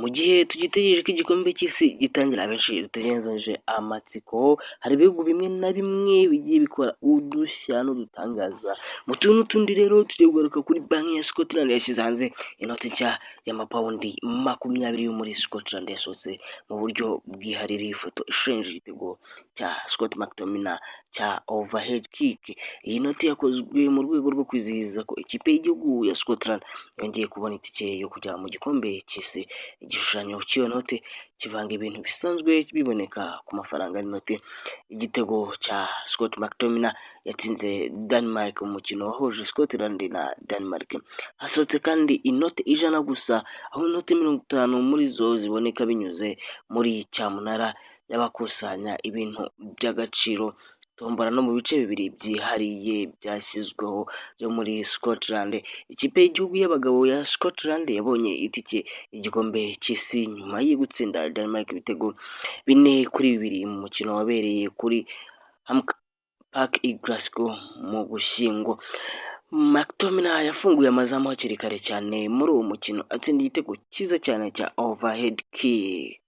Mu gihe tugitegereje ko igikombe cy'isi gitangira, abenshi dutegereje amatsiko. Hari ibihugu bimwe na bimwe bigiye bikora udushya n'udutangaza. Mu tuntu n'utundi rero, tugiye kugaruka kuri banki ya Scotland yashyize hanze inoti nshya y'amapawundi 20 yo muri Scotland, yasohotse mu buryo bwihariye. Ifoto ishushanyije igitego cya Scott McTominay cya overhead kick. Iyi noti yakozwe mu rwego rwo kwizihiza ko ikipe y'igihugu ya Scotland yongeye kubona itike yo kujya mu gikombe cy'isi. Igishushanyo cy'iyo note kivanga ibintu bisanzwe biboneka ku mafaranga y'inote, igitego cya Scott McTominay yatsinze Denmark mu mukino wahuje Scotland na Denmark. Hasohotse kandi inote 100 gusa, aho inote 50 muri zo ziboneka binyuze muri cyamunara y'abakusanya ibintu by'agaciro, tombora, no mu bice bibiri byihariye byashyizweho byo muri Scotland. Ikipe y'igihugu y'abagabo ya Scotland yabonye itike y'igikombe cy'isi nyuma yo gutsinda Denmark ibitego 4-2 mu mukino wabereye kuri Hampden Park i Glasgow mu Gushyingo. McTominay yafunguye amazamu hakiri kare cyane muri uwo mukino, atsinda igitego cyiza cyane cya overhead kick.